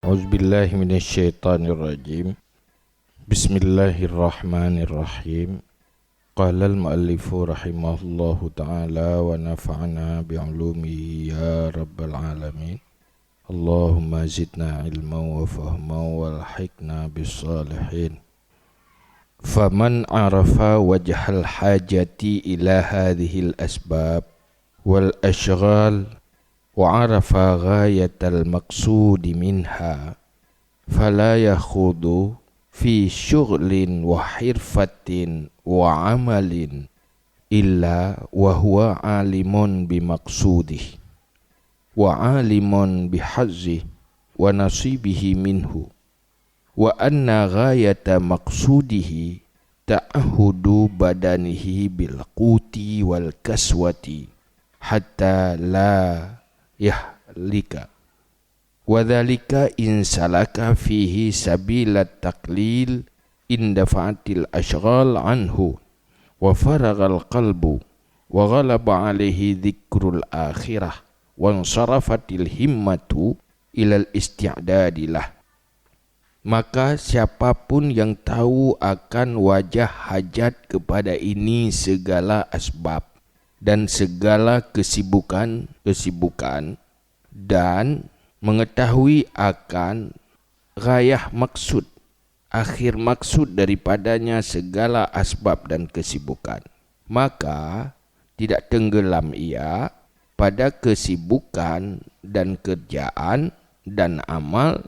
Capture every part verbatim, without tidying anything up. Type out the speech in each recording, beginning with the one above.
A'udzubillahi minasyaitonirrajim. Bismillahirrahmanirrahim. Qala al-mu'allifu rahimahullahu ta'ala wa nafa'ana bi ulumihi ya rabbal alamin. Allahumma zidna ilman wa fahman walhiqna bis salihin. Faman arafa wajhal hajati ila hadhil asbab wal ashghal wa arafa ghayatal maqsudi minha, fala yakhudu fi syughlin wa hirfatin wa amalin illa wa huwa alimun bi maqsudih wa alimun bi hazzih wa nasibihi minhu, wa anna ghayata maqsudihi ta'ahudu badanihi bil quti wal kaswati hatta la yahlika. Wa dzalika in salaka fihi sabilat taqlil indafa'atil asyghal anhu wa faraghal qalbu wa ghalaba alaihi dzikrul akhirah wa insarafatil himmatu ilal isti'dadilah. Maka siapapun yang tahu akan wajah hajat kepada ini segala asbab dan segala kesibukan-kesibukan dan mengetahui akan ghayah maksud, akhir maksud daripadanya segala asbab dan kesibukan, maka tidak tenggelam ia pada kesibukan dan kerjaan dan amal,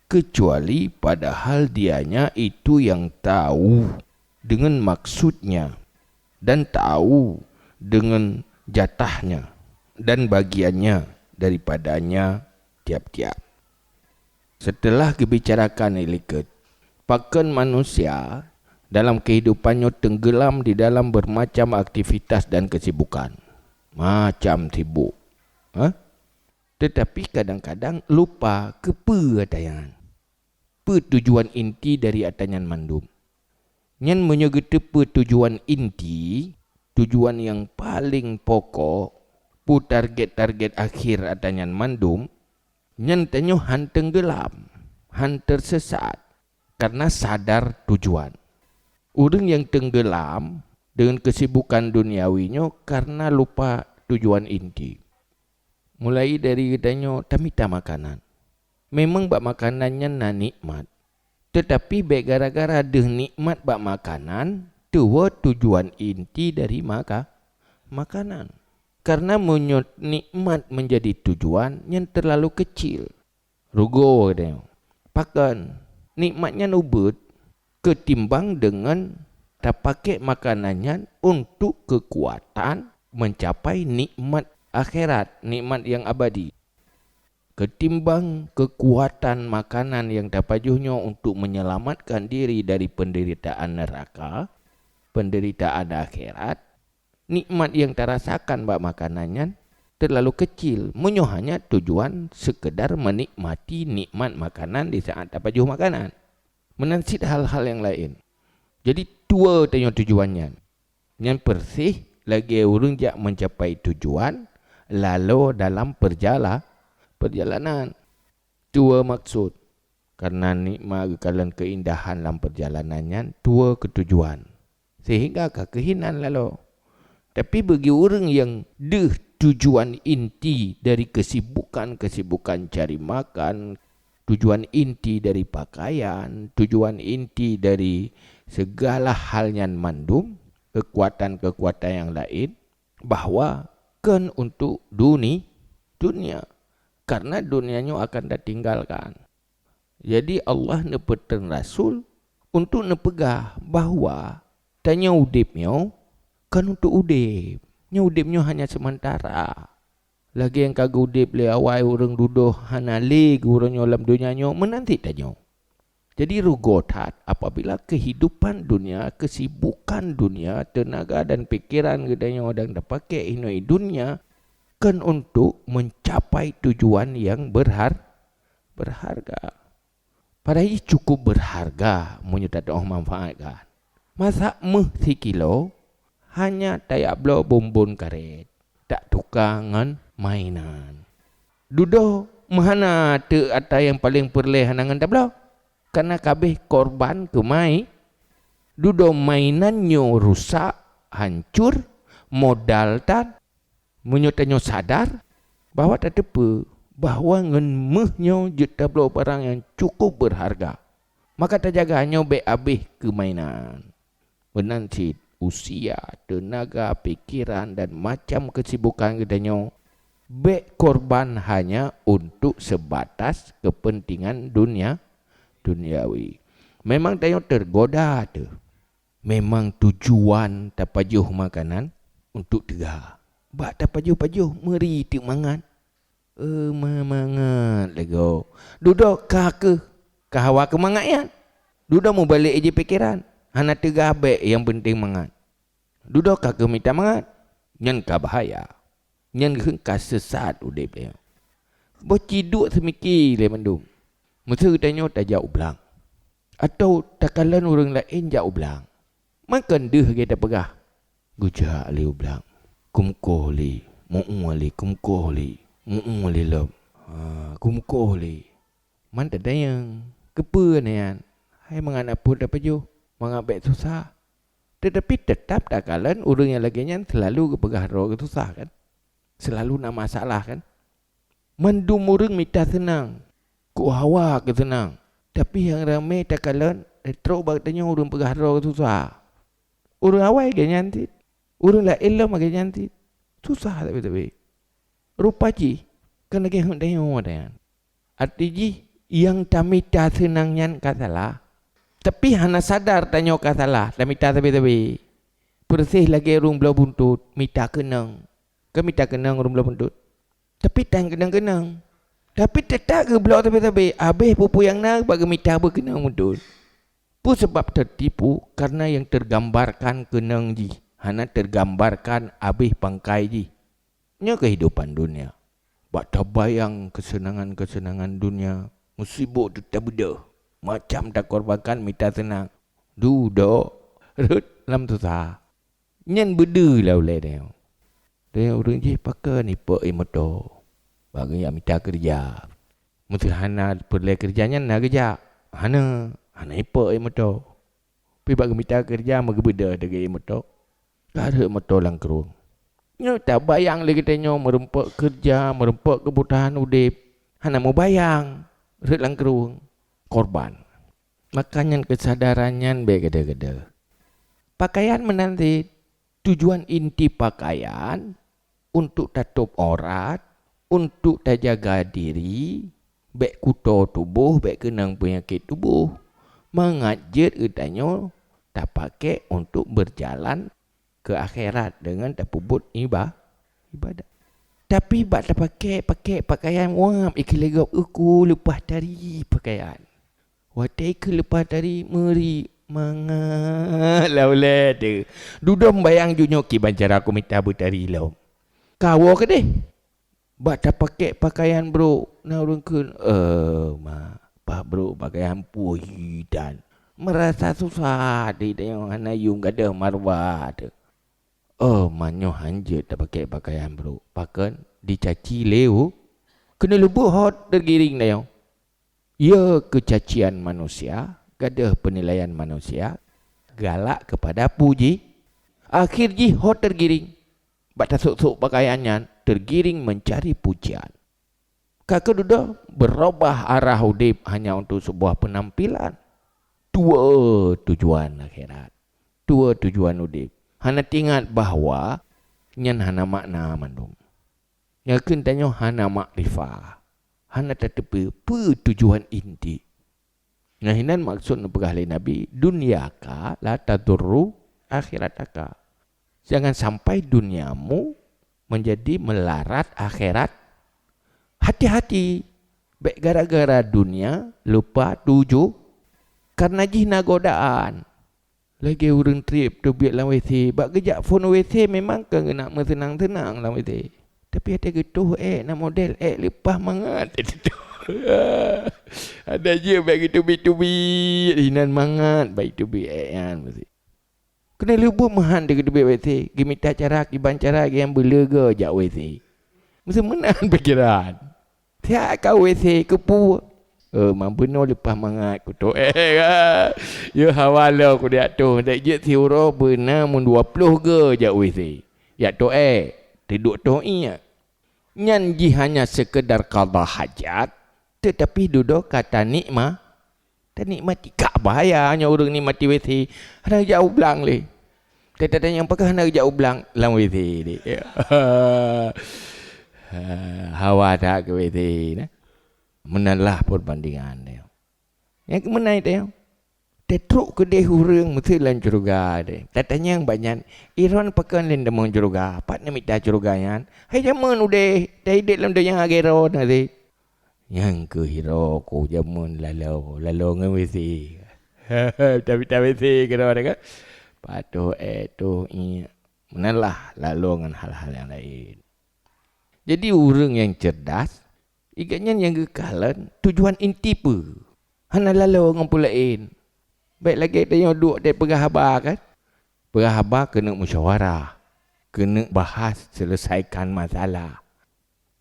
kecuali padahal dianya itu yang tahu dengan maksudnya dan tahu dengan jatahnya dan bagiannya daripadanya tiap-tiap. Setelah geubicarakan ilikot, pakon manusia dalam kehidupan nyoe tenggelam di dalam bermacam aktivitas dan kesibukan. Macam sibuk. Ha? Tetapi kadang-kadang lupa keupeue ata nyan. Peue tujuan inti dari ata nyan mandum. Nyan meunyoe geuteupeue tujuan inti, tujuan nyang paleng pokok, peue target-target akhir ata nyan mandum, nyan tanyoe han tenggelam, han teusesat, karena sadar tujuan. Ureuëng nyang tenggelam deungon kesibukan duniawi nyoe karena lupa tujuan inti. Mulai dari geutanyoe tamita makanan. Memang bak makanan nyan na nikmat. Tetapi bék gara-gara deuh nikmat bak makanan, tuwoe tujuan inti dari maka-, makanan. Karena meunyoe nikmat menjadi tujuan, nyan terlalu kecil. Rugoe geutanyoe. Pakon? Nikmat nyan ubit ketimbang deungon tapakék makanan nyan untuk keukuatan mencapai nikmat akhirat, nikmat nyang abadi. Ketimbang keukuatan makanan nyang tapajoh nyoe untuk menyelamatkan diri dari penderitaan neraka, penderitaan akhirat, nikmat nyang tarasakan bak makanan nyan terlalu kecil meunyoe hanya tujuan sekedar menikmati nikmat makanan di saat tapajoh makanan. Meunan cit hal-hal nyang laén. Jadi, tuwoe tanyoe tujuan nyan. Nyan persis lagée ureuëng jak mencapai tujuan, lalo dalam perjala-, perjalanan. Tuwoe maksud. Karena nikmat geukalon keuindahan lam perjalanan nyan, tuwoe keutujuan. Sehingga ka keuhinan lalo. Tapi bagi ureuëng nyang deuh tujuan inti dari kesibukan-kesibukan cari makan, tujuan inti dari pakaian, tujuan inti dari segala hal nyan mandum, kekuatan-kekuatan nyang laén, bahwa kon untuk duni-, dunia. Karena dunia nyoe akan tatinggalkan. Jadi, Allah neupeutrön rasul untuk neupeugah bahwa tanyoe udeb nyoe kon untuk udeb. Nyoe udeb nyoe hanya seumeuntara. Lagée nyang ka geuudeb lé awai ureuëng dudoe hana lé geuuroe nyoe lam donya nyoe, meunan cit tanyoe. Jadi, rugoe that apabila keuhidupan dunia, keusibukan dunia, teunaga dan pikeran geutanyoe dan tapakék inoe dunia kon untuk mencapai tujuan nyang berhar-, berharga. Padahai cukup berharga meunyoe tateuoh manfaatkan. Masak méuh sikilo hanya tajak bloe bumbon karet, tatuka ngon mainan. Dudoe Meuhana teuk atra nyang paleng peureulée hana ngon tabloe. Kana kabeh korban keu mai, dudoe mainan nyoe rusak, hancur, modal tan. Meunyoe tanyoe sadar bahwa tateupeue bahwa ngon méuh nyoe jeuet tabloe barang nyang cukup beurharga, maka tajaga nyoe bék abéh keu mainan. Meunan cit usia, teunaga, pikeran, dan macam keusibukan geutanyoe bék korban hanya untuk sebatas kepentingan dunia, duniawi. Memang tanyoe teugoda teuh. Memang tujuan tapajoh makanan untuk teuga. Bak tapajoh-pajoh meuri teuk mangat. Eh, ma-, mangat lego. Dudoe ka keuh, ka hawa keu mangat nyan. Dudoe mubalek jih pikeran. Hana teuga bék nyang penting mangat. Dudoe ka keuh mita mangat. Nyan ka bahaya. Nyan keuh ka seusat udeb tanyoe. Boh ciduek seumiki lé mandum. Meuseu tanyoe tajak u blang. Atau takalon ureuëng laén jak u blang. Mangkon deuh lagée tapeugah, geujak lé u blang. Keumeukoh lé, meu-ueh lé, keumeukoh lé, meu-ueh lé lom. Ha, keumeukoh lé. Man tatanyong, keupeue nyan? Hai mangat na peue tapajoh, mangat bék susah. Teutapi teutab takalon ureuëng nyang lagée nyan seulalu geupeugah droe geususah kan? Seulalu na masalah kan? Mandum ureuëng mita seunang, keu hawa keu seunang. Tapi nyang ramé takalon, trok bak tanyoe ureuëng peugah droe susah. Ureuëng awai lagée nyan cit, ureuëng laén lom lagée nyan cit. Susah sabe-sabe. Rupa jih kan lagée heuet tanyoe nyan. Arti jih, nyang tamita seunang nyan ka salah. Tapi hana sadar tanyoe ka salah, tamita sabe-sabe. Peureséh lagée ureuëng bloe buntut, mita keunong. Kan mita keunong ureuëng bloe buntut. Tapi tan keunong-keunong. Tapi teutab geubloe sabe-sabe, abéh peue-peue nyang na bak geumita beukeunong meuton. Peue sabab teutipu? Karena nyang teugambarkan keunong jih, hana teugambarkan abéh pangkai jih. Nyoe keuhidupan dunia. Bak tabayang keuseunangan-keuseunangan dunia, meusibok teutab beudôh, macam takorbankan mita seunang. Dudoe rhot lam susah. Nyan beudeue lam ulée tanyoe. Tanyoe ureuëng jih pakon ipok ie moto bak geujak mita keureuja. Meuseuhana peureulée keureuja nyan na geujak, hana, hana ipok ie moto. Pi bak geumita keureuja meugeubeudôh lagée ie moto, ka rhot moto lam krueng. Nyoe tabayang lé geutanyoe meurumpok keureuja, meurumpok keubutuhan udeb, hana mubayang rhot lam krueng, korban. Maka nyan keusadaran nyan bék gada-gada. Pakaian meunan cit, tujuan inti pakaian untuk tatôb aurat, untuk tajaga diri, bék kuto tuboh, bék keunong peunyakét tuboh. Mangat jeuet geutanyoe tapakék untuk beujalan keu akhirat deungon tapeubuet iba-, ibadat. Tapi bak tapakék, pakék pakaian wab ikeu lé gob uku leupah tari pakaian. Watée ikeu leupah tari meuri mangat lam ulée teuh. Dudoe bayang ju nyoe kiban cara kumita beutari lom. Kawoe keudeh. Bak tapakék pakaian brok, na ureuëng kheun, "Eh, ma, bah brok pakaian puih tan." Meurasa susah di tanyoe hana yuem gadôh marwah teuh. Oh, meunyoe hanjeuet tapakék pakaian brok, pakon dicaci lé u-, keuneulheueh buet ho teugiring tanyoe. Ye keucacian manusia, gadôh peunilaian manusia, galak keupada puji. Akhé jih ho teugiring. Bak tasôk-sôk pakaian nyan teugiring meuncari pujian. Ka keududoe beurubah arah udeb hanya untuk sebuah peunampilan. Dua tujuan akhirat. Dua tujuan udeb. Hana teuingat bahwa nyan hana makna mandum. Nyang kheun tanyoe hana makrifah. Hana tateupeue peue tujuan inti. Nah, inan maksud neupeugah lé Nabi, "Dunyaka la tadurru akhirataka." Jangan sampai duniamu menjadi melarat akhirat. Hati-hati, bék gara-gara dunia lupa tuju, karena jih na godaan. Lagée ureuëng treb teubiet lam W C, bak geujak phon W C memang keu geunak meuseunang-seunang lam W C. Tapi watée geutoh ék na model ék leupah mangat. Ada jeuet bék geuteubiet-teubiet, inan mangat bék teubiet ék nyan meusi. Keuneulheueh buet meuhan di geuteubiet W C, geumita cara kiban cara nyang beuleuga jak W C. Meusi meunan pikeran. Siat ka WC keupeue? Eh, mambeunong leupah mangat kuto. Eh, ka. Yo hawa lo kudiak toh. Dek jeuet siuroe beuna mun dua ploh go jak WC. Jak toh eh, teuduek toh ié. Nyan jih hanya sekedar qadha hajat, tetapi dudoe ka tanikma-, tanikmati. Ka bahaya nyoe ureuëng nikmati WC, hana jak u blang lé. Teutatanyong pakon hana jak u blang lam WC deh. Hawa that keu WC nah. Meunan lah perbandingan dia. Nyang keumeunai teuh, teutrok keudeh ureuëng meuseue lam syeuruga teuh. Tatanyong bak nyan, "Iron pakon lé tamong syeuruga? Pat neumita syeuruga nyan? Hai jamén udeh, tahidup lam donya gero na teuh." Nyang keuh hiroe ku jamén lalo, lalo ngon WC. Tapi ta WC keudroe kan. Patoh eh toh ié. Meunan lah lalo ngon hal-hal nyang laén. Jadi ureuëng nyang cerdas, igeuh nyan nyang geukalon tujuan inti peue. Hana lalo ngon peue laén. Bék lagée tanyoe duek teuh peugah haba kan. Peugah haba keuneuk musyawarah, keuneuk bahas seuleusaikan masalah.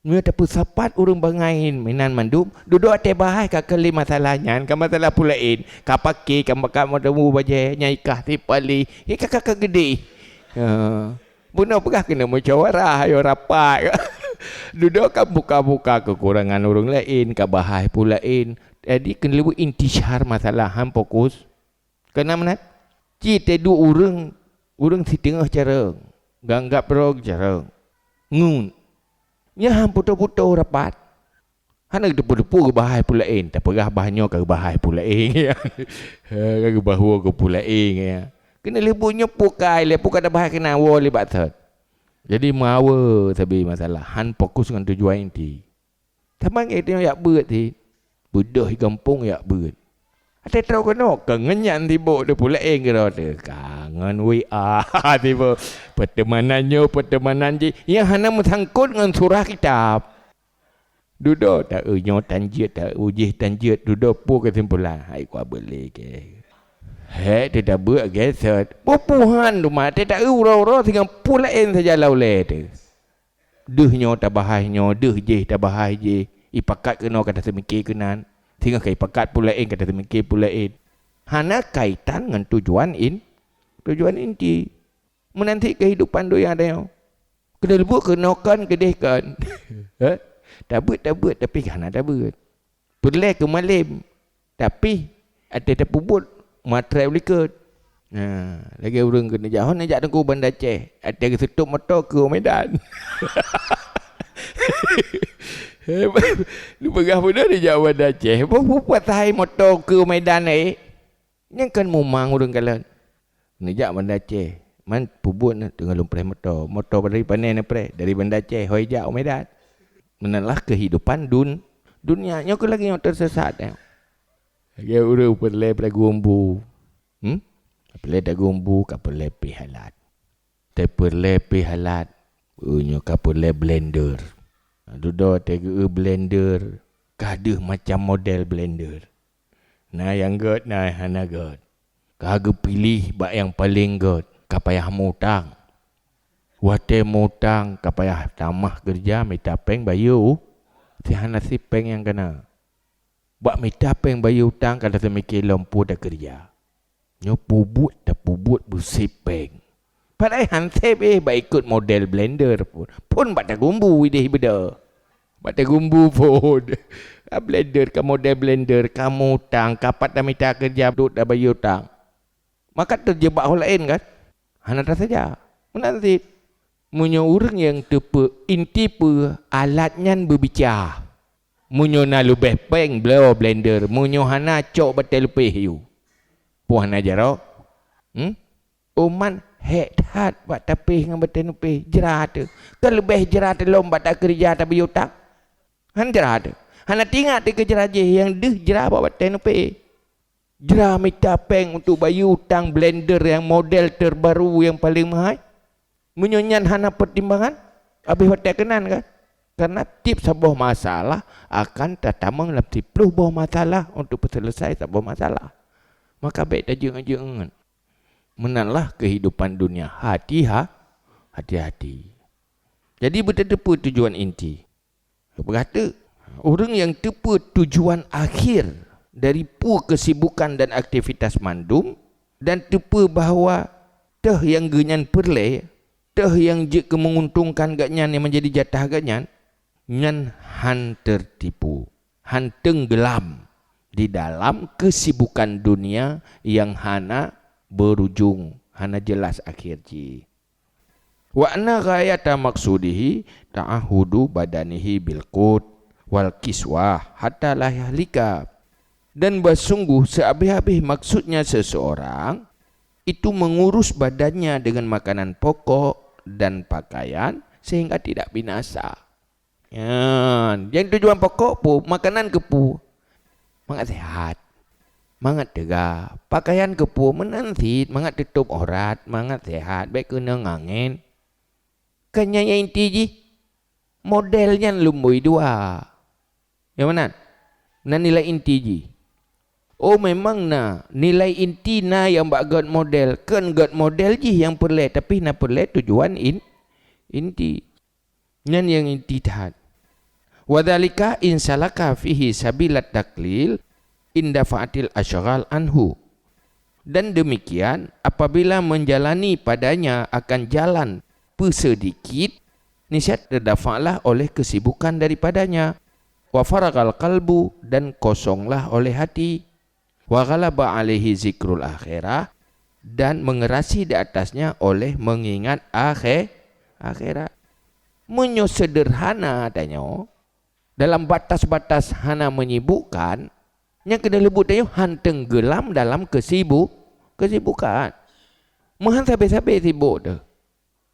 Meunyoe tapeusapat ureuëng bangai meunan mandum, dudoe teuh bahai ka keu lé masalah nyan, ka masalah peue laén, ka paké, ka makan meuteumé bajée, nyai kah sipali, hi ka ka ka geudeh. Ha. Bunoe peugah keuneuk musyawarah, ayo rapat. Dudoe ka buka-buka keukurangan ureuëng laén, ka bahai peue laén. Jadi keuneuk leuwih intisar masalah, han fokus. Keunan meunan, ci teuduek ureuëng, ureuëng siteungoh carông, ganggab droe carông. Ngun. Nyan han putôh-putôh rapat. Hana teupeu-teupeu geubahai peue laén, tapeugah bah nyoe ka geubahai peue laén. Ka geubahua keu peue laén. Keuneuk leubuet nyoe peue kai lé, peue ka tabahai keunan woe lé bak thot. Jadi meuawe sabe masalah, han fokus ngon tujuan inti. Saban gét nyoe yak beuet cit. Beudôh gampông yak beuet. Até troh keunoe, keu ngon nyan sibok teuh peue laén keudroe teuh. Ka ngon WA sibok. Peuteumanan nyoe, peuteumanan jih. Nyang hana meusangkot ngon surah kitab. Dudoe ta-eu nyoe tan jeuet, ta-eu jéh tan jeuet. Dudoe peue keusimpulan? Hai kuabeuet lé kèe. Hék teuh tabeuet gét sot. Peue-peue han teuma, até ta-eu uroe-uroe singoh peue laén saja lam ulée teuh. Deuh nyoe tabahai nyoe, deuh jéh tabahai jéh. Ipakat keunoe ka taseumike keunan. Singoh ka ipakat peue laén ka taseumike peue laén. Hana kaitan ngon tujuan in-, tujuan inti. Meunan cit keuhidupan donya tanyoe. Keuneuk leubuet keunoe kon keudeh kon. Heh? Tabeuet-tabeuet tapi hana tabeuet. Peureulée keu malem, tapi até tapeubuet meuatrée u likot. Ha, lagée ureuëng keuneuk jak, hon neujak Teungku Banda Aceh, até geuseutôt moto keu Medan. Neupeugah beudôh neujak Banda Aceh, boh peubuet hai moto keu Medan, eh. Nyang kon mumang ureuëng kalon. Neujak Banda Aceh, man peubuet na teungoh lôn preh moto. Moto dari pane neupreh? Dari Banda Aceh, hôi jak u Medan. Meunan lah keuhidupan dun-, dunia nyoe keu lagée nyoe teusesat nyoe. Lagée ureuëng peureulée tagumbu. Hmm? Peureulée tagumbu, ka peureulée pih alat. Teupeureulee pih alat, nyoe ka peureulée blender. Dudoe teugeue blender, ka deuh macam model blender. Na nyang gét, na nyang hana gét. Ka geupiléh bak nyang paleng gét, ka payah mutang. Watée mutang ka payah tamah keureuja mita péng bayeue, si hana si péng nyang kana. Bak mita péng bayeue utang ka taseumike lom peue takeureuja. Nyoe peubuet tapeubuet beusép péng. Padahai han sép éh bak ikot model blender phon. Phon bak tagumbu ideh beudôh. Bak tagumbu phon. Ka blender, ka model blender, ka mutang, ka pat tamita keureuja duek tabayeue utang. Maka teujeubak ho laén kan? Hana tasaja. Meunan cit. Meunyoe ureuëng nyang teupeu inti peue alat nyan beubica. Meunyoe na leubeh péng bloe blender, meunyoe hana cok batée leupeh yue. Peue hana jaroe? Hmm? Umat hék that bak tapeh ngon batée leupeh, jra teuh. Ka leubeh jra teuh lom bak takeureuja tabayeue utang. Han jra teuh. Hana teuingat teuh keu jra jih nyang deuh jra bak batée leupeh. Jra mita péng untuk bayeue utang blender nyang model terbaru nyang paleng meuhai. Meunyoe nyan hana peutimbangan, habéh watée keunan kan? Karena tieb saboh masalah akan tatamong lam siplôh boh masalah untuk peuseuleusoe saboh masalah. Maka bék tajeueng-jeueng. Meunanlah keuhidupan dunia. Hati-ha-, hati-hati. Jadi beutateupeue tujuan inti. Peugah teuk, Ureuëng nyang teupeue tujuan akhir dari peue keusibukan dan aktivitas mandum, dan teupeue bahwa teuh nyang geuhnyan peureulée, teuh nyang jeuet keu meunguntongkan gobnyan nyang meunjadi jatah gobnyan, nyan hán teutipu, hán teunggeulam di dalam keusibukan dunia nyang hana beurujung, hana jeulaih akhé jih. Wa anna ghayata maqsudihi ta'ahhudu badanihi bil qut wal kiswah hatta la yahlika. Dan bahwa sungguh sehabis-habis maksudnya seseorang itu mengurus badannya dengan makanan pokok dan pakaian sehingga tidak binasa. Nyan, nyang tujuan pokok peue? Makanan keupeue? Mangat sehat, mangat teuga. Pakaian keupeue? Meunan cit, mangat teutôb aurat, mangat sehat, bék keunong angén. Kan nyan nyang inti jih. Model nyan lumbôi dua. Nyang meunan? Na nilai inti jih. Oh, memang na. Nilai inti na nyang bak göt model. Kon göt model jih nyang peureulée, tapi na peureulée tujuan in-, inti. Nyan nyang inti that. Wa dzalika in salaka fihi sabilat taqlil indafa'atil asyghal anhu. Dan demikian, apabila menjalani padanya akan jalan peuseudikit, niscaya terdafa'lah oleh kesibukan daripadanya. Wa faragal qalbu, dan kosonglah oleh hati. Wa ghalaba alaihi zikrul akhirah, dan mengerasi di atasnya oleh mengingat akhe-, akhirat. Meunyoe sederhana tanyoe, dalam batas-batas hana menyibukkan, nyang keuneulheueh buet tanyoe hán teunggeulam dalam kesibu-, kesibukan. Meuhan sabe-sabe sibuk teuh.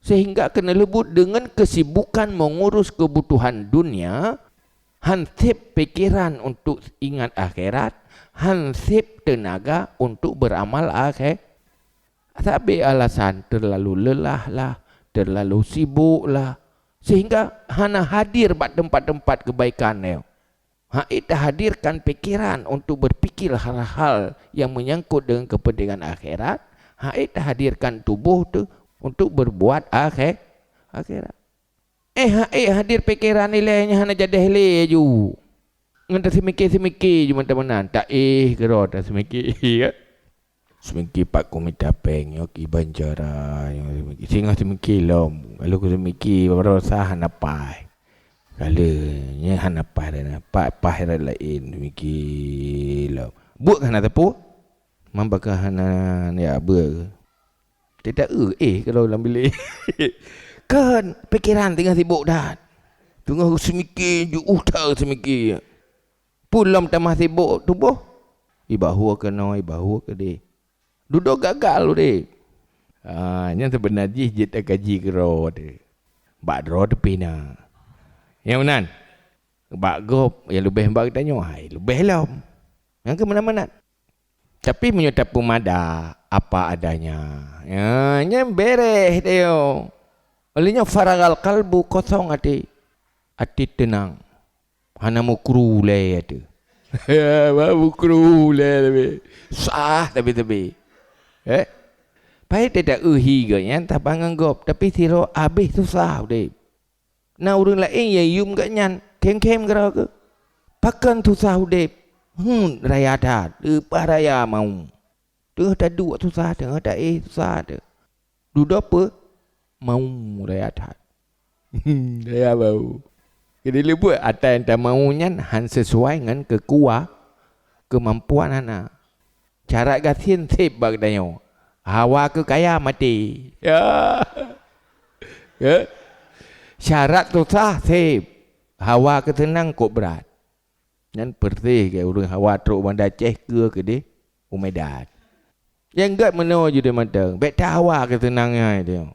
Sehingga keuneulheueh buet deungon kesibukan mengurus kebutuhan dunia, hán sép pikeran untuk ingat akhirat, hán sép teunaga untuk beramal akhe-, sabe alasan, terlalu lelah lah, terlalu sibuk lah, sehingga hana hadir bak teumpat-teumpat keubaikan nyoe. Hak ék tahadirkan pikeran untuk beupikir hal-hal nyang meunyangkot deungon keupeuntengan akhirat, hak ék tahadirkan tuboh teuh untuk beurbuat akhe-, akhirat. Eh, hak ék hadir pikeran ilée nyan hana jadeh lé ju. Ngon taseumike-seumike ju mantong meunan, taéh keudroe taseumike, kan? Seumike pat ku mita péng, nyoe kiban cara, nyoe seumike. Singoh seumike lom. Lalu ku seumike, baroesa hana paih. Kale, nyan hana paih dah na. Pat paih dah laén, seumike lom. Buet hana teupeu. Mambaka hana ya beu. Tidak eh, eh kalau lam bilik. Kan, pikiran tengah sibuk dah. Tengah seumike, ju udah seumike. Pun lom tamah sibuk tuboh. Ibahua keunoe, ibahua keudeh. Dudoe gagal udeb. Ha, nyan seubeuna jih jeuet takaji keudroe teuh. Bak droe teupih na. Nyang meunan. Bak gob, nyang leubeh bak geutanyoe, hai leubeh lom. Nyang keu meunan-meunan. Tapi meunyoe tapeumada apa adanya, ya, nyan bereh teuh. Oleh nyoe faragal qalbu, kosong até. Até teunang. Hana mukru lé teuh. Ba mukru lé tapi. Sah tapi-tapi. Eh? Pai teuta uhi geuh nyan tabangang gob, tapi sidroe abéh susah udeb. Na ureuëng laén nyang yum geuh nyan, khém-khém keudroe geuh. Pakon susah udeb? Hmm, raya that, leupah raya mau. Teungoh taduek susah, teungoh taéh susah teuh. Dudoe peue? Mau raya that. Raya bau. Jadi leubuet ata nyang tamau nyan han sesuai ngon keukuwa, keumampuan hana. Syarat gasien sép bak geutanyoe. Hawa keu kaya maté. Ya. Ya. Syarat susah sép. Hawa keu seunang kok brat. Nyan peureuseh keu ureuëng hawa trok u Banda Aceh keue keudeh u Medan. Nyang gét meunoe judeh mantong, bék tahawa keu seunang nyan teuh.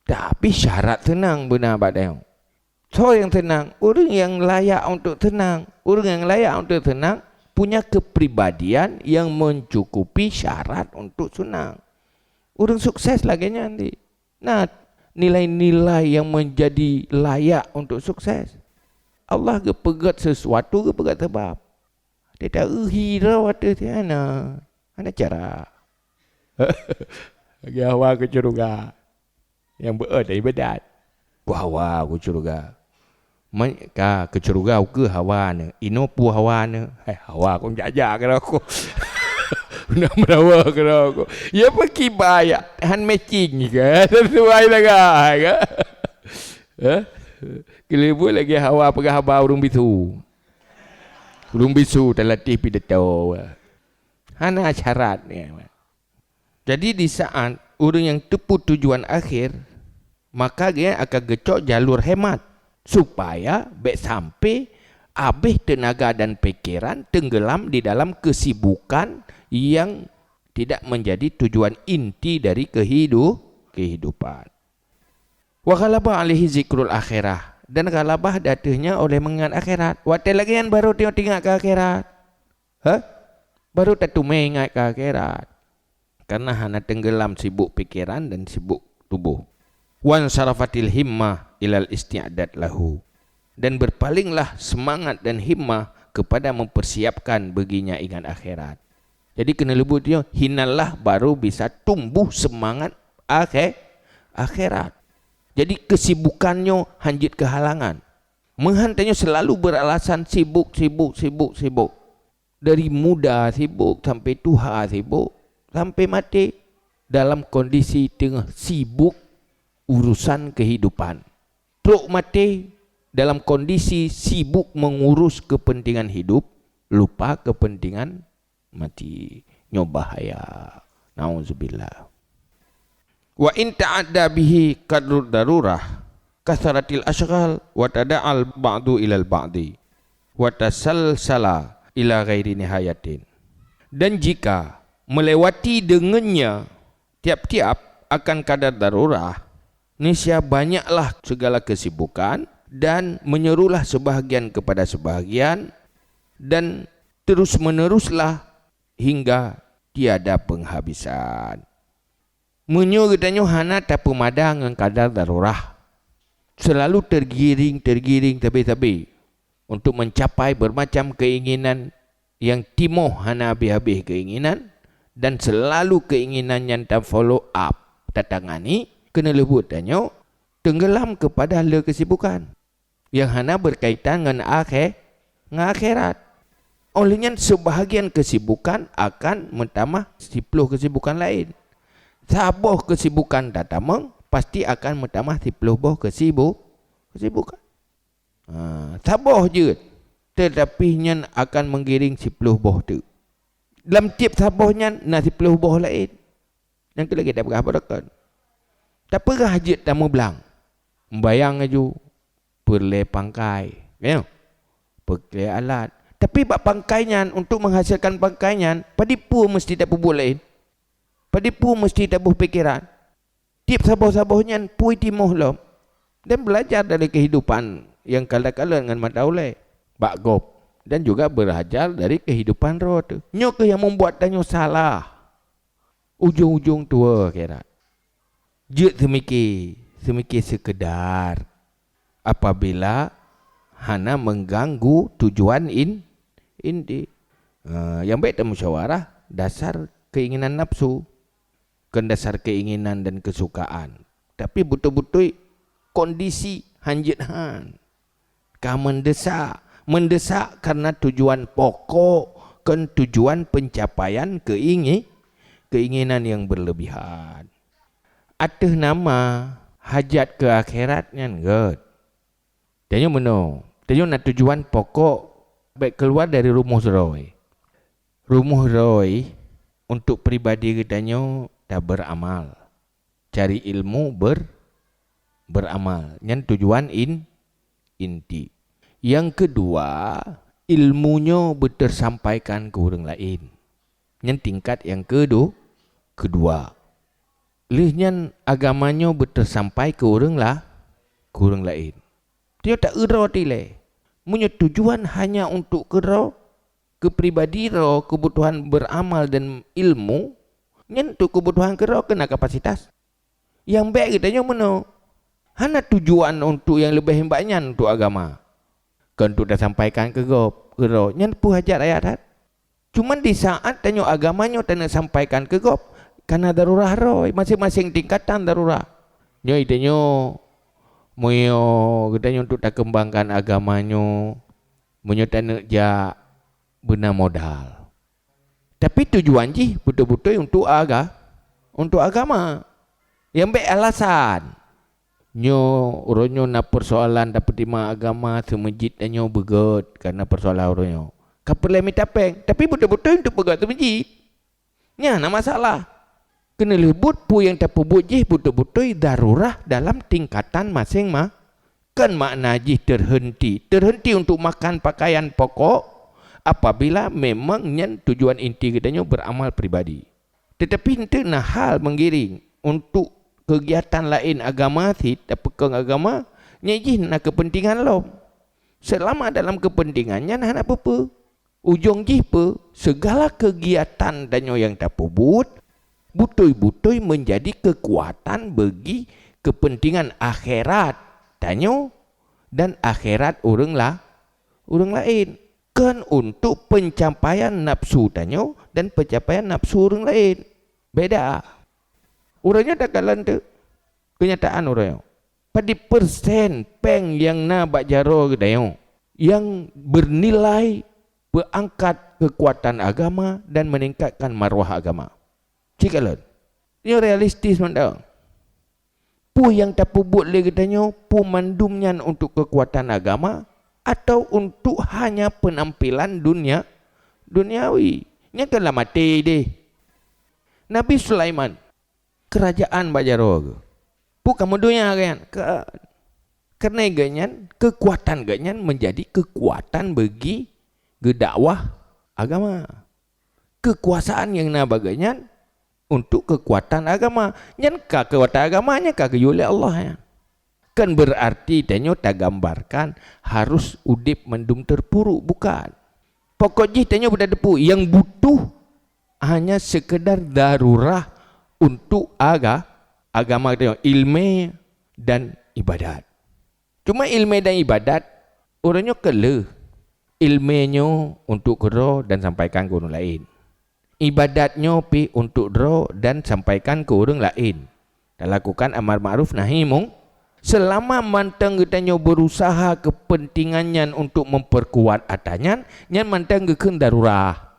Tapi syarat seunang beuna bak tanyoe. Soe nyang seunang? Ureuëng nyang layak untuk seunang. Ureuëng nyang layak untuk seunang punya kepribadian yang mencukupi syarat untuk seunang. Ureuëng sukses lagée nyan di. Na nilai-nilai yang menjadi layak untuk sukses. Allah geupeugét sesuatu, geupeugét sabab. Teuta uhi droe ateueh hana, hana cara. Lagi hawa keu syeuruga. Nyang beuet ibadat. Ku hawa keu syeuruga. Mai ka keu syeuruga ukeue hawa nyoe. Inoe peue hawa nyoe? Hai, hawa kon jak-jak keudroe ko. Nak meurawa keudroe ko. Ya peukiban ya, han matching ka. Sesuai sangat ka. Eh? Keuleubeh lagèe hawa peugah haba ureueng bisu. Ureueng bisu talatéh pidato. Hana syarat nyan. Jadi, di saat ureueng nyang teupeu tujuan akhé, maka gobnyan akan geucok jalur hemat, supaya bèk sampai habéh teunaga dan pikiran tenggelam di dalam kesibukan yang tidak menjadi tujuan inti dari kehidu-, kehidupan. Wa ghalaba alaihi zikrul akhirah, dan ghalabah di ateueh nyan oleh mengingat akhirat. Watèe lagèe nyan baru teuingat keu akhirat. Hah? Baru tateumé ingat keu akhirat. Karena hana tenggelam sibuk pikiran dan sibuk tuboh. Wan sarafatil himmah ilal isti'dad lahu. Dan berpalinglah semangat dan himmah kepada mempersiapkan baginya ingat akhirat. Jadi, keuneulheueh buet nyoe, hinalah baru bisa tumbuh semangat akhé-, akhirat. Jadi, kesibukan nyoe hanjeuet keuhalangan. Meuhan tanyoe selalu beralasan sibuk, sibuk, sibuk, sibuk. Dari muda sibuk, sampai tuha sibuk, sampai maté dalam kondisi teungoh sibuk urusan kehidupan. Trok maté dalam kondisi sibuk mengurus kepentingan hidup, lupa kepentingan maté. Nyoe bahaya. Nauzubillah. Wa in ta'adda bihi qadrud darurah, kasaratil asyghal, wa tada'al ba'du ilal ba'di, wa tasalsala ila ghairi nihayatin. Dan jika melewati dengannya tiap-tiap akan kadar darurah, niscaya banyaklah segala kesibukan dan menyerulah sebahagian kepada sebahagian, dan terus-meneruslah hingga tiada penghabisan. Meunyoe geutanyoe hana tapeumada ngon kadar darurah, selalu tergiring-tergiring sabe-sabe untuk mencapai bermacam keinginan yang timoh hana habéh-habéh keinginan, dan selalu keinginan nyan ta-follow up, tatangani, keuneulheueh buet tanyoe tenggelam kepada le kesibukan yang hana berkaitan ngon akhé-, ngon akhirat. Óh lheueh nyan, seubahagian keusibukan akan meutamah siploh keusibukan laén. Saboh keusibukan tatamong, pasti akan meutamah siploh boh keusibu-, keusibukan. Ha, saboh jeuet, teutapi nyan akan meugiring siploh boh teuk. Lam tieb saboh nyan na siploh boh laén. Nyang keu lagèe tapeugah baroekon. Tapeugah jeuet tameublang. Meumbayang laju, peureulèe pangkai. Nyoe. Peureulèe alat. Tapi bak pangkai nyan, untuk menghasilkan pangkai nyan, padum peue meusti tapeubuet laén? Padum peue meusti taboh pikeran? Tieb saboh-saboh nyan peue timoh lom, dan belajar dari kehidupan nyang kalon-kalon ngon mata ulèe bak gob, dan juga belajar dari kehidupan roh teuh. Nyoe keuh nyang membuat tanyoe salah. Ujong-ujong tuwoe akhirat. Jeuet seumike, seumike seukeudar apabila hana mengganggu tujuan in-, inti. Eh, nyang bèk tamusyawarah dasar keinginan nafsu, kon dasar keinginan dan kesukaan, tapi beutôi-beutôi kondisi hanjeuet han. Ka mendesak. Mendesak karena tujuan pokok kon tujuan pencapaian keingi-, keinginan yang berlebihan. Ateueh nama hajat keu akhirat nyan gèt. Tanyoe meunoe, tanyoe na tujuan pokok bèk keuluwa dari rumoh droe. Rumoh droe untuk pribadi geutanyoe taberamal. Cari ilmu ber-, beramal. Nyan tujuan in-, inti. Nyang keudua, ilmu nyoe beuteusampaikan keu ureueng laén. Nyan tingkat nyang keudu-, keudua. Lheueh nyan agama nyoe beuteusampai keu ureueng la-, keu ureueng laén. Tanyoe ta-eu droe dilèe. Meunyoe tujuan hanya untuk keu droe, keu pribadi droe, keubutuhan beramal dan ilmu, nyan untuk keubutuhan keu droe keu na kapasitas. Nyang bèk geutanyoe meunoe. Hana tujuan untuk nyang leubeh nibak nyan untuk agama. Kon untuk tasampaikan keu gob, keu droe, nyan peue hajat raya that. Cuman di saat tanyoe agama nyoe taneuk sampaikan keu gob, ka na darurah droe, maséng-maséng tingkatan darurah. Nyoe tanyoe Meunyoe geutanyoe untuk takeumbangkan agama nyoe, meunyoe taneuk jak beuna modal. Tapi tujuan jih beutôi-beutôi untuk aga-, untuk agama. Nyang bék alasan. Nyoe, uroe nyoe na peusoalan tapeutimang agama, seumeujid tanyoe beugét kareuna peusoalan uroe nyoe. Ka peureulée mita péng, tapi beutôi-beutôi untuk peugét seumeujid. Nyan na masalah. Keuneulheueh buet peue nyang tapeubuet jih beutôi-beutôi darurah dalam tingkatan maséng-ma-, kan makna jih terhenti, terhenti untuk makan pakaian pokok apabila memang nyan tujuan inti geutanyoe beramal pribadi. Tetapi eunteuk na hal menggiring untuk kegiatan laén agama cit, tapeukong agama, nyan jih na keupeuntengan lom. Seulama dalam keupeuntengan nyan hana peue-peue. Ujong jih peue? Segala kegiatan tanyoe nyang tapeubuet, beutôi-beutôi menjadi keukuatan bagi keupeuntengan akhirat tanyoe dan akhirat ureuëng la-, ureuëng laén. Kon untuk pencapaian nafsu tanyoe dan pencapaian nafsu ureuëng laén. Beda. Uroe nyoe takalon teuk keunyataan uroe nyoe. Padum persen péng nyang na bak jaroe geutanyoe nyang bernilai peuangkat keukuatan agama dan meningkatkan marwah agama? Cikalon. Nyoe realistis mantong. Peue nyang tapeubuet lé geutanyoe, peue mandum nyan untuk keukuatan agama atau untuk hanya peunampilan dunia, duniawi? Nyan kan lam até deh. Nabi Sulaiman, keurajaan bak jaroe geuh. Peue ka meudonya geuhnyan? Ka-, keureuna geuhnyan, keukuatan geuhnyan menjadi keukuatan bagi geudakwah agama. Keukuasaan nyang na bak geuhnyan untuk keukuatan agama. Nyan ka keukuatan agama, nyan ka geuyue lé Allah nyan. Kan beurarti tanyoe tagambarkan harus udeb mandum teupuruk, bukan? Pokok jih tanyoe beutateupeue nyang butuh hanya sekedar darurah untuk aga-, agama tanyoe, ilmé dan ibadat. Cuma ilmé dan ibadat, uroe nyoe keu lheueh. Ilmé nyoe untuk keudroe dan sampaikan keu ureuëng laén. Ibadat nyoe pih untuk droe dan sampaikan keu ureuëng laén. Talakukan amar ma'ruf nahi mung-, seulama mantong geutanyoe beurusaha keupeuntengan nyan untuk memperkuat atra nyan, nyan mantong geukheun darurah.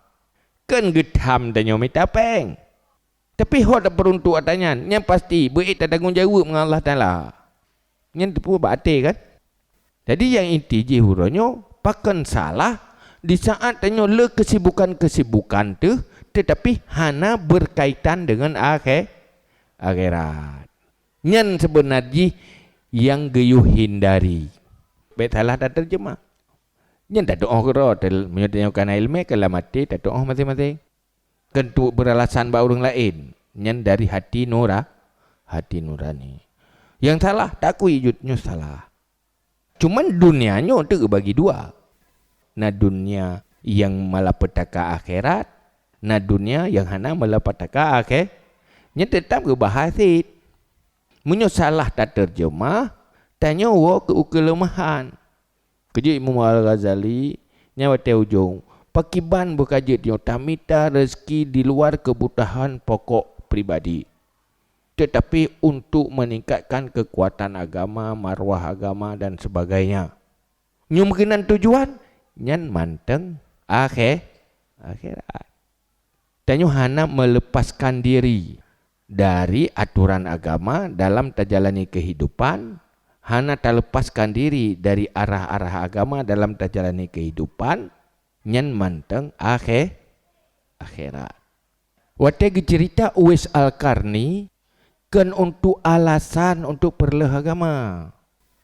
Kon geutham tanyoe mita péng. Tapi ho tapeuruntuk atra nyan, nyan pasti beuék tatanggong jaweueb ngon Allah Taala. Nyan teupeue bak até kan? Jadi nyang inti jih uroe nyoe, pakon salah di saat tanyoe le keusibukan-keusibukan teuh, tetapi hana beurkaitan deungon akhé-, akhirat. Nyan seubeuna jih nyang geuyue hindari. Bék salah tateurjeumah. Nyan tatuoh keudroe, meunyoe tanyoe kana iéleumé, ka lam até tatuoh maséng-maséng. Keuneuk beuralasan bak ureuëng laén, nyan dari hati nura-, hati nurani. Nyang salah, takui jeuet nyoe salah. Cuman dunia nyoe teuk geubagi dua. Na dunia nyang malapetaka akhirat, na dunia nyang hana malapetaka akhé-, nyan teutab geubahas cit. Meunyoe salah tateurjeumah, tanyoe woe keu keuleumahan. Keu jeuet Imam Al-Ghazali, nyan watée ujong, pakriban beuka jeuet nyoe tamita rezeki di luar keubutuhan pokok pribadi, tetapi untuk meningkatkan keukuatan agama, marwah agama dan sebagainya. Nyoe meukeunong tujuan, nyan mantong akhé-, akhirat. Tanyoe hana meuleupaskan diri dari atoran agama dalam tajalani keuhidupan, hana taleupaskan diri dari arah-arah agama dalam tajalani keuhidupan, nyan mantong akhé-, akhirat. Watée geuceurita Uwais Al-Qarni, kon untuk alasan untuk peureuloh agama,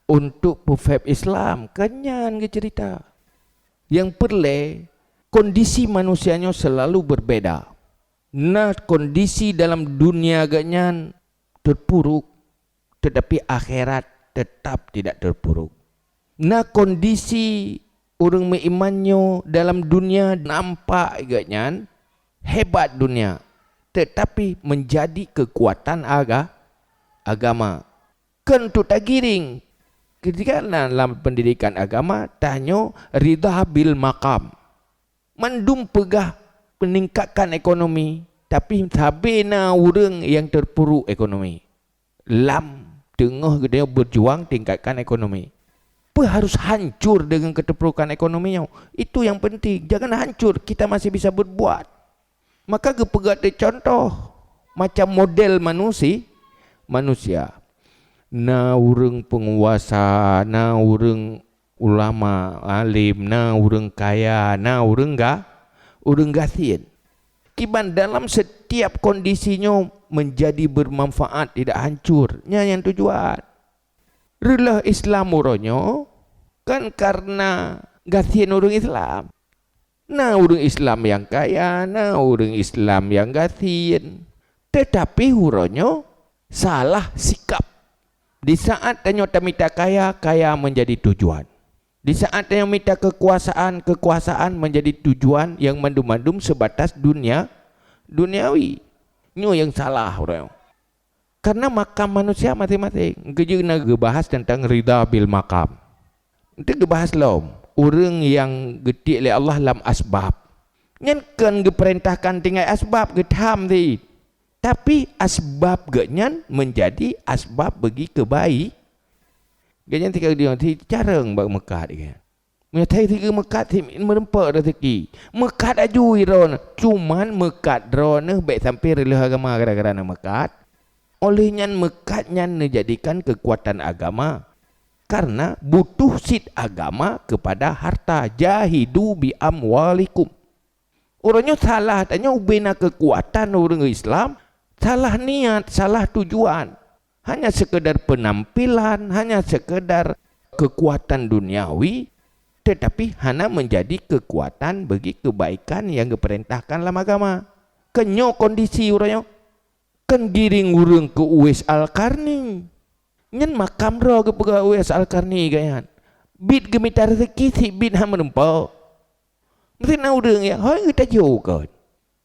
untuk peufeb Islam, kon nyan geuceurita. Nyang peureulée, kondisi manusia nyoe seulalu beubeda. Na kondisi dalam dunia geuhnyan teupuruk, teutapi akhirat teutap tidak teupuruk. Na kondisi ureuëng meuiman nyoe dalam dunia nampak geuhnyan hebat dunia, teutapi meunjadi keukuatan aga-, agama. Kon untuk tagiring. Ketika na lam peundidikan agama, tanyoe ridha bil maqam. Mandum peugah peuningkatan ekonomi, tapi sabe na ureuëng nyang teupuruk ekonomi. Lam Teungoh geutanyoe berjuang tingkatkan ekonomi. Peue harus hancur dengan keterpurukan ekonomi nyoe? Itu yang penting. Jangan hancur, kita masih bisa berbuat. Maka geupeugah teuh contoh macam model manusi-, manusia. Na ureuëng peunguasa, na ureuëng ulama, alim, na ureuëng kaya, na ureuëng ga-, ureuëng gasien. Kiban dalam setiap kondisi nyoe menjadi bermanfaat, tidak hancur. Nyan nyang tujuan. Reuloh Islam uroe nyoe kan karena gasien ureuëng Islam. Na ureuëng Islam nyang kaya, na ureuëng Islam nyang gasien. Tetapi uroe nyoe salah sikap. Di saat tanyoe tamita kaya, kaya menjadi tujuan. Di saat tanyoe mita kekuasaan, kekuasaan menjadi tujuan yang mandum-mandum sebatas dunia, duniawi. Nyoe nyang salah uroe nyoe. Karena makam manusia masing-masing. Keujeuet na geubahas tentang ridha bil makam. Nanti geubahas lom, ureuëng nyang geutiek lé Allah lam asbab. Nyan kon geupeurintahkan tinggai asbab, geutham cit. Tapi asbab geuh nyan menjadi asbab bagi keubai-, geuh nyan tika diong ti careueng bak meukat geuh. Meunyoe thai sigeue meukat, si meureumpok rezeki. Meukat aju droeneuh, cuman meukat droeneuh bék sampai reuloh agama gara-gara na meukat. Oleh nyan meukat nyan neujadikan keukuatan agama. Karena butuh cit agama kepada harta. Jahidu bi amwalikum. Uroe nyoe salah tanyoe ubé na keukuatan ureuëng Islam, salah niat, salah tujuan. Hanya sekedar penampilan, hanya sekedar keukuatan duniawi, tetapi hana menjadi keukuatan bagi kebaikan yang geupeurintahkan lam agama. Keunyoe kondisi uroe nyoe, kan giring ureuëng keu Uwais Al-Qarni. Nyan makam droe geupeugah Uwais Al-Qarni geuh nyan. Bit geumita rezeki, si bit hana meureumpok. Meusti na ureuëng nyang hôi geutajok kon.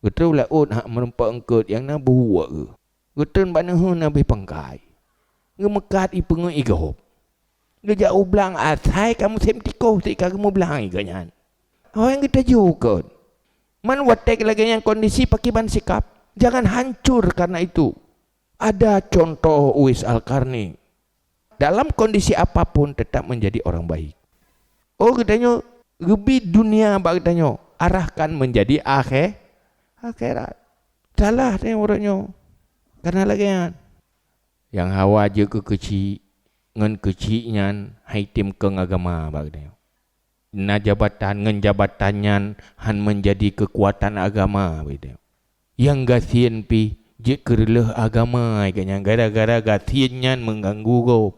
Geutrok laôt hak meureumpok eungkôt nyang na buhue geuh. Geutreun bak neuheun habéh pangkai. Geumeukat ipeungeuet igob. Geujak u blang asai ka musém tikoh, si ka geumublang geuh nyan. Hôi geutajok kon. Man watée lagée nyan kondisi, pakriban sikap? Jangan hancur karena itu. Ada contoh Uwais Al-Qarni. Dalam kondisi apapun tetap menjadi orang baik. Oh, geutanyoe geubi dunia bak geutanyoe, arahkan menjadi akhé-, akhirat. Salah tanyoe uroe nyoe. Karena lagée nyan. Nyang hawa jeuet keu keuchik, ngon keuchik nyan han item keu agama bak geutanyoe. Na jabatan, ngon jabatan nyan han menjadi keukuatan agama bak geutanyoe. Nyang gasien pih jeuet keu reuloh agama, geuh nyan gara-gara gasien nyan meuganggu gob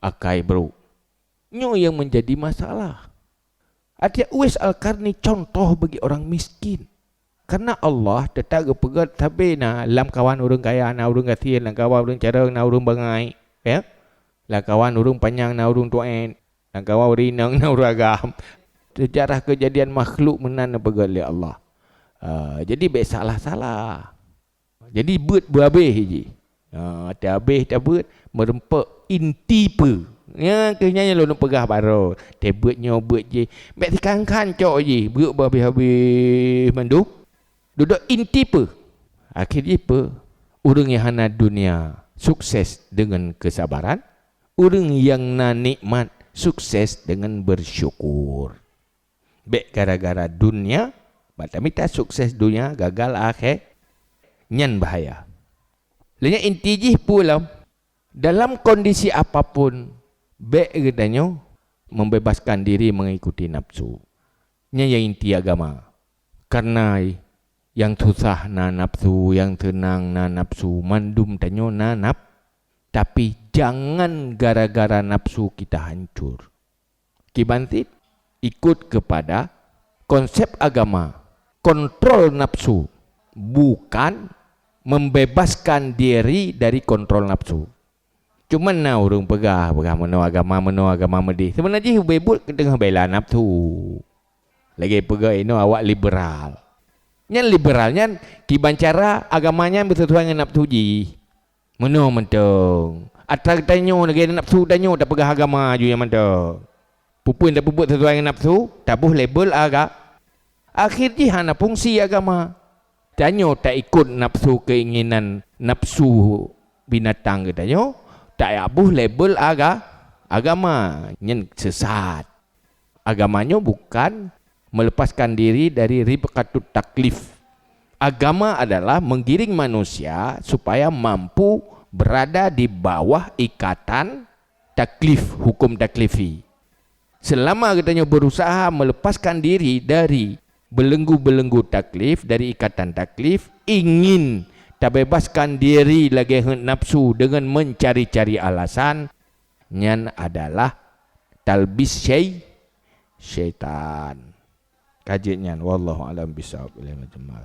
akai brok. Nyoe nyang menjadi masalah. Até Uwais Al-Qarni contoh bagi orang miskin. Karena Allah teutap geupeugét sabe na lamkawan ureuëng kaya na ureuëng gasien, lamkawan ureuëng carông na ureuëng bangai, ya. Lamkawan ureuëng panyang na ureuëng tuét, lamkawan ureuëng inong na ureuëng agam. Seujarah keujadian makhluk meunan neupeugét lé Allah. Ah, jadi bék salah-salah. Jadi beuet beuhabéh jih. Ha, teuhabéh tabeuet, meureumpok inti peue. Nyang keuh nyan lôn peugah baroe, teuh beuet nyoe beuet jih. Bék sikhan-khan cok jih, beuet beuhabéh-habéh mandum. Dudoe inti peue? Akhé jih peue? Ureuëng nyang hana dunia sukses deungon keusabaran, ureuëng nyang na nikmat sukses deungon beusyukur. Bék gara-gara dunia, bak tamita sukses dunia, gagal akhé, nyan bahaya. Lé nyan inti jih peue lom? Dalam kondisi apapun, bék geutanyoe membebaskan diri mengikuti nafsu. Nyan nyang inti agama. Karena nyang susah na nafsu, nyang seunang na nafsu, mandum tanyoe na naf-, tapi jangan gara-gara nafsu kita hancur. Kiban cit, ikut kepada konsep agama, kontrol nafsu, bukan membebaskan diri dari kontrol nafsu. Cuman na ureuëng peugah, peugah meunoe agama, meunoe agama meudeh. Seubeuna jih ubé buet keu teungoh bela nafsu. Lagée peugah inoe awak liberal. Nyan liberal nyan kiban cara agama nyan beuseusuai ngon nafsu jih. Meunoe mantong. Atra geutanyoe lagée nafsu tanyoe tapeugah agama aju nyang mantong. Peue-peue tapeubuet sisuai ngon nafsu, taboh label aga-, akhé jih hana fungsi agama. Tanyoe taikot nafsu keinginan nafsu binatang geutanyoe, taboh label aga-, agama, nyan sesat. Agama nyoe bukan melepaskan diri dari ribqatut taklif. Agama adalah menggiring manusia supaya mampu berada di bawah ikatan taklif, hukum taklifi. Selama geutanyoe berusaha melepaskan diri dari belenggu-belenggu taklif, dari ikatan taklif, ingin tabebaskan diri lagée heut nafsu dengan mencari-cari alasan, nyan adalah talbis syai-, syaitan. Ka jeuet nyan, wallahu a'lam bissawab. Ilaihi jamal.